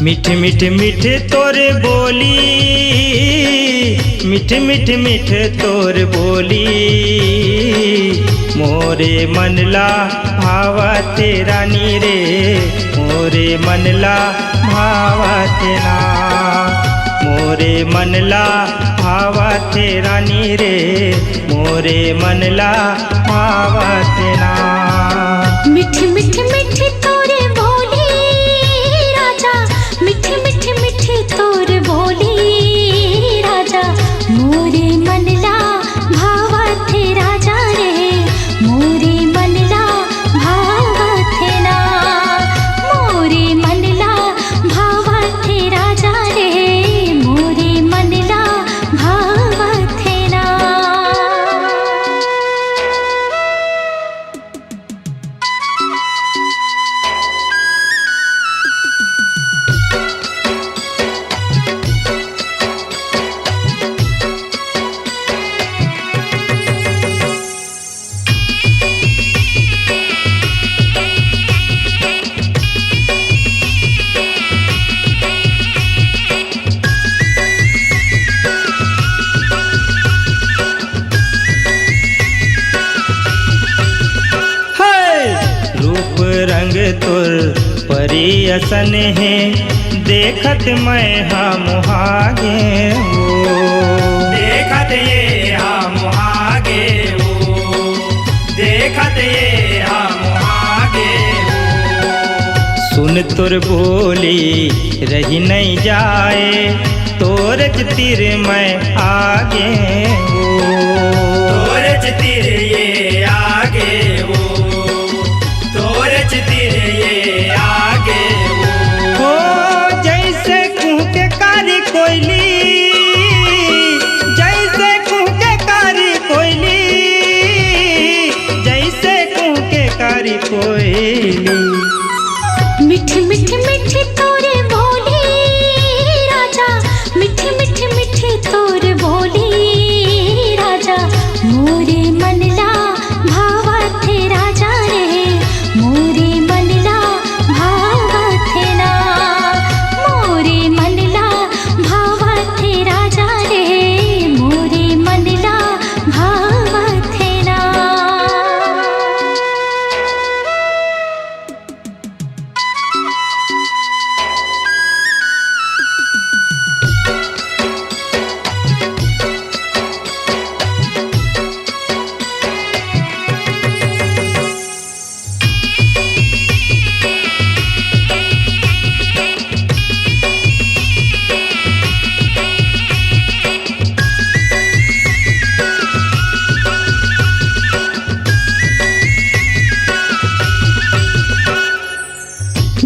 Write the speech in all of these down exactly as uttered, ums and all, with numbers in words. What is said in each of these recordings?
मीठ मीठ मीठ तोर बोली, मीठ मीठ मीठ तोर बोली, मोरे मन ला भावत रानी रे, मोरे मन ला भावत ना, मोरे मन ला भावत रानी रे, मोरे मन ला भावत ना। मीठ मीठ मीठ तोर बोली राजा, मीठ मीठ मीठ तोर बोली राजा, मोरे मन ला भावत राजा रे, मोरे मन ला भावत ना, मोरे मन ला भावत राजा रे, मोरे मन ला भावत ना। हे! रूप रंग तोर परी असन हे, देखत मैं हा मोहा गे हो। देखत ये हा मोहा गे हो, देखत ये हा मोहा गे हो। सुन तोर बोली रहि नइ जाए, तोरच तीर मैं आगे हो। तोरच तीर ये आगे हो, तोरच तीर ये आगे हो। हो जइसे कुहके कारी कोइली, जइसे कुहके कारी कोइली, जइसे कुहके कारी कोइली। मीठ मीठ मीठ तोर बोली राजा, मीठ मीठ मीठ तोर बोली राजा, मोरे मन ला भावत राजा रे, मोरे मन ला भावत ना, मोरे मन ला भावत राजा रे, मोरे मन ला भावत ना।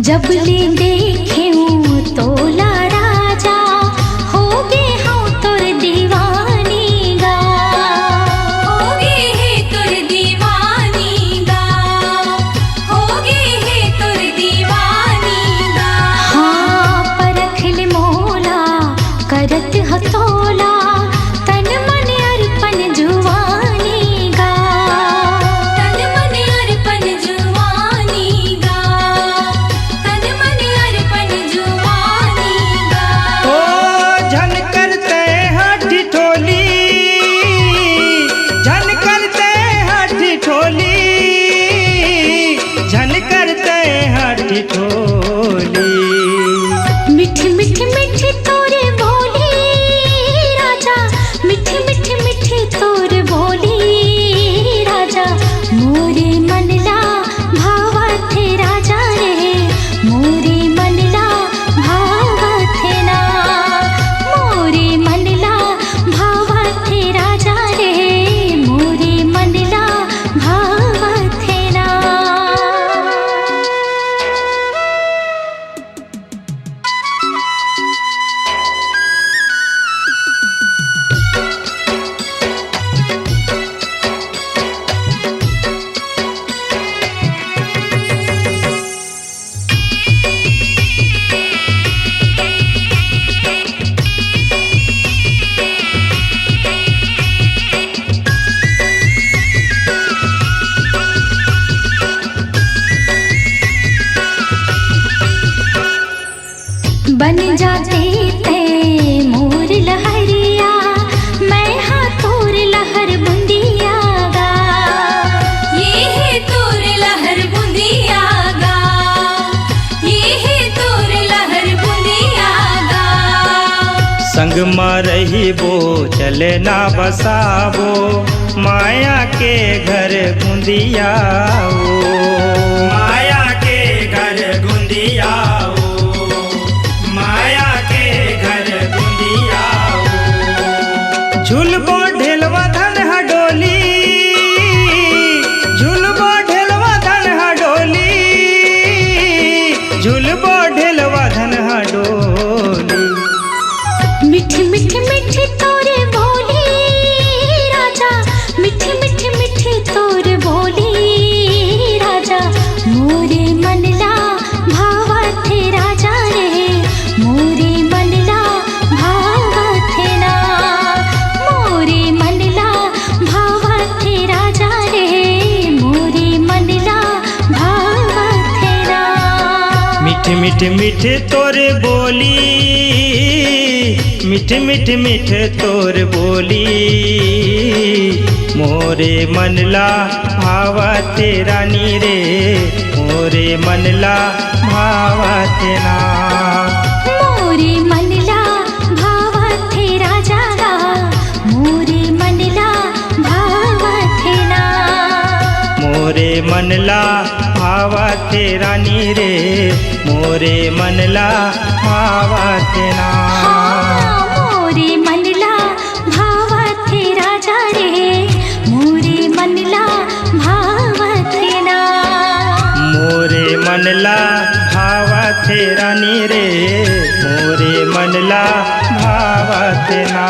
जब ले देखेंव तोला राजा, हो गे हंव तोर दीवानी गा। हो गे हे तोर दीवानी गा, हो गे हे तोर दीवानी गा। हाँ, परख ले मोला, करत हंव तोला, तन मन अर्पण जुवानी गा। तन मन अर्पण जुवानी गा, तन मन अर्पण जुवानी गा। ओ झन कर तैं हा ठिठोली, झन कर तैं हा ठिठोली, झन कर तैं हा ठिठोली। मीठ मीठ मीठ तोर बोली राजा, मीठ मीठ मीठ तोर बोली राजा, मोरे मन ला भावत राजा रे, मोरे मन ला भावत ना, मोरे मन ला भावत राजा रे, मोरे मन ला भावत ना। संग म रहिबो, चले ना बसाबो, माया के घर गुंदियाओ। माया के घर गुंदियाओ, माया के घर गुंदियाओ। झुलबो ढेलवा धन ह डोली, झुलबो ढेलवा धन ह डोली, झुलबो ढेलवा धन ह डोली। मिठ मिठ मिठ तोर बोली राजा, मिठ मिठ मिठ तोर बोली राजा, मोरे मन ला भावत हे राजा रे, मोरे मन ला भावत हे ना, मोरे मन ला भावत हे राजा रे, मोरे मन ला भावत हे ना। मिठ मिठ मिठ तोर बोली, मिठ मिठ मिठ तोर बोली, मोरे मन ला भावत हे रानी रे, मोरे मन ला भावत हे ना। मोरे मन ला भावत हे राजा गा, मोरे मन ला भावत हे ना। मोरे मन ला भावत हे रानी रे, मोरे मन ला भावत हे ना। हाँ, मोरे मन ला भावत हे राजा रे, मोरे मन ला भावत हे ना। मोरे मन ला भावत हे रानी रे, मोरे मन ला भावत हे ना।